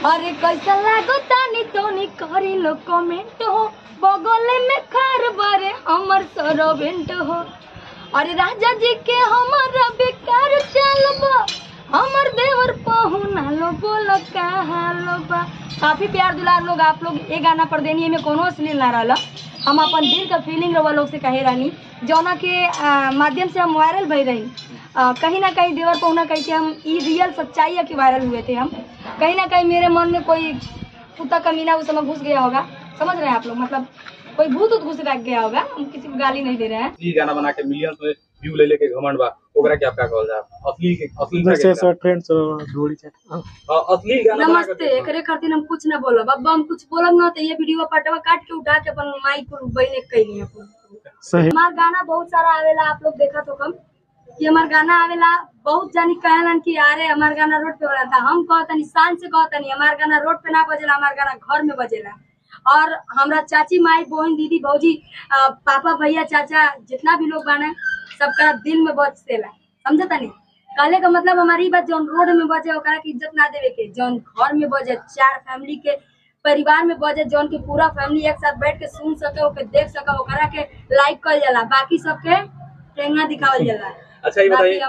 अरे कैसा लागो तानी तोनी करी लो कमेंट हो, बगल में खार बारे हमर सरवेंट हो। अरे राजा जी के हमारा बेकार चलबा, हमर देवर पहुना लो बोलो कहाँ लो बा। काफी प्यार दुलार लोग आप लोग ये गाना पर देनी में कोनो अश्लील ना रहला। हम अपन दिल का फीलिंग रवा लोग से कहे रहनी, जौना के माध्यम से हम वायरल भई रही। कहीं ना कहीं देवर पहुना कह के हम ई रियल सच्चाई है कि वायरल हुए थे हम। कहीं ना कहीं मेरे मन में कोई कुत्ता कमीना उस समय घुस गया होगा, समझ रहे हैं आप लोग, मतलब कोई भूत उत घुस गया होगा। हम किसी को गाली नहीं दे रहे हैं। असली गाना बना के मिलियंस में व्यू ले लेके घमंड बा, ओकरा के आप का कहल जा? असली असली जैसे शॉर्ट फ्रेंड्स जोड़ी चैट। असली गाना बना के नमस्ते, एकरे खातिर हम कुछ ना बोलब। अब हम कुछ बोलब ना तो ये वीडियो पटवा काट के उठा के अपन माइक को बहिने कैनी अपन। सही। हमार गाना बहुत सारा आवेला, आप लोग देखा तो कम कि हमार गाना आवेला। बहुत जानी कहलन कि अरे हमार गाना रोड पे बजाता। हम कहतनी शान से कहतनी हमार गाना रोड पे ना बजेला, हमार गाना घर में बजेला। और हमरा चाची माई बहन दीदी भौजी पापा भैया चाचा जितना भी लोग बाने सबका दिल में बचेला, समझता नहीं। कहले का मतलब हमारी बात जौन रोड में बजे ओकरा के इज्जत ना देवे के, जौन घर में बजे चार फैमिली के परिवार में बजे, जौन के पूरा फैमिली एक साथ बैठ के सुन सके ओके देख सके ओकरा के लाइक कल जाला, बाकी सबके टेंगा दिखावल जाला। अच्छा ये बताइए। बाकी